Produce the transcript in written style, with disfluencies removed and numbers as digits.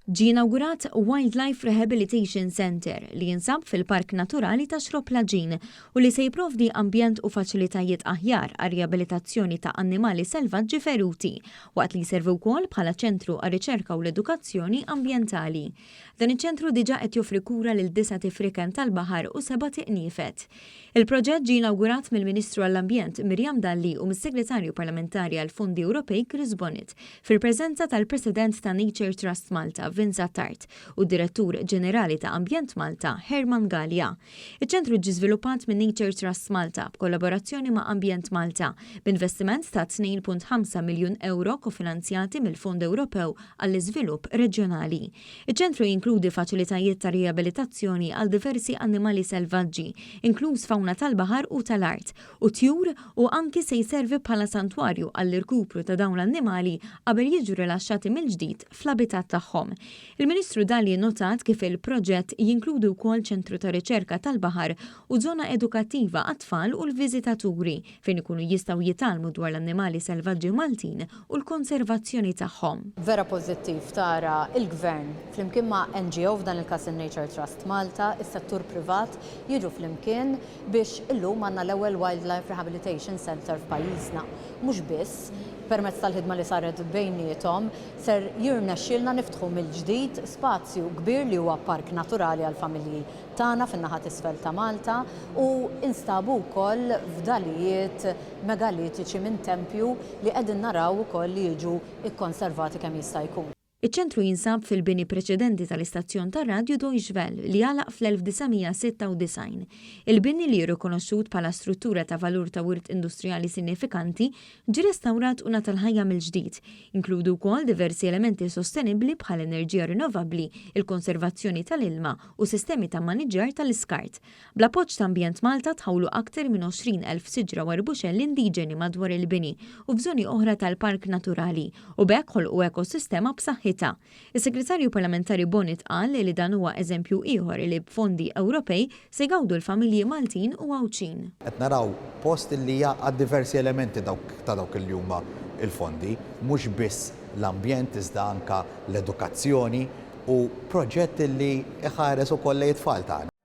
Ġie inawgurat Wildlife Rehabilitation Centre li jinsab fil-Park Naturali ta' Xrobb l-Għaġin u li se jipprovdi ambjent u faċilitajiet aħjar għar-riabilitazzjoni ta' annimali selvaġġi feruti, waqt li jservi wkoll bħala ċentru għar-riċerka u l-edukazzjoni ambjentali. Dan iċ-ċentru diġà qed joffri kura lil disat ifriken tal-baħar u sebat iqniefed. Il-proġett ġie inawgurat mill-Ministru għall-Ambjent Miriam Dalli u mis-Segretarju Parlamentari għall-Fondi Ewropej Chris Bonett fil-preżenza tal-President ta' Nature Trust Malta Vince Attard u d-Direttur Ġenerali ta' Ambjent Malta Herman Galea. Iċ-ċentru ġie żviluppat minn Nature Trust Malta b'kollaborazzjoni ma' Ambjent Malta b'investiment ta' 2.5 miljun ewro kofinanzjati mill-Fond Ewropew għall-Iżvilupp Reġjonali. Iċ-ċentru jinkludi faċilitajiet ta' riabilitazzjoni għal diversi annimali selvaġġi, inkluż fawna tal-baħar u tal-art, u tjur u anki se jservi bħala santwarju għall-irkupru ta' dawn l-annimali qabel jiġu rilaxxati mill-ġdid fl-abitat tagħhom. Il-Ministru Dalli nnotat kif il-proġett jinkludi wkoll ċentru ta' riċerka tal-baħar u żona edukattiva għat-tfal u l-viżitaturi fejn ikunu jistgħu jitgħallmu dwar l-annimali selvaġġi Maltin u l-konservazzjoni tagħhom. Vera pożittiv tara l-Gvern flimkien ma' NGO, f'dan il-każ in-Nature Trust Malta, is-settur privat, jiġu flimkien biex illum għandna l-ewwel Wildlife Rehabilitation Centre f'pajjiżna. Mhux biss, permezz tal-ħidma li saret bejniethom, ser jirnexxielna niftħu mill-ġdid spazju kbir li huwa park naturali għall-familji tagħna fin-naħa t'isfel ta' Malta u nstabu wkoll fdalijiet megalitiċi minn tempju li qegħdin naraw ukoll li jiġu kkonservati kemm jista' jkun. Iċ-ċentru jinsab fil-bini preċedenti tal-istazzjon tar-radju Deutsche Welle li għalaq fl-1996. Il-bini li hu rikonoxxut bħala struttura ta' valur ta' wirt industrijali sinifikanti ġie restawrat u ngħata l-ħajja mill-ġdid. Inkludu wkoll diversi elementi sostenibbli bħal enerġija rinnovabbli, il-konservazzjoni tal-ilma u sistemi ta' mmaniġġjar tal-iskart. Bl-appoġġ ta' Ambjent Malta tħawlu aktar minn 20,000 siġra u arbuxelli indiġeni madwar il-bini u f'żoni oħra tal-park naturali u b'hekk ħolqu ekosistema b'saħħitha. Is-Segretarju Parlamentari Bonett qal li dan huwa eżempju ieħor li b'fondi Ewropej se jgawdu l-familji Maltin u Għawdxin. Qed naraw post li jgħaqqad diversi elementi dawk ta' dawk li huma l-fondi, mhux biss l-ambjent iżda anke l-edukazzjoni u proġett li jħares ukoll lejn it-tfal tagħna.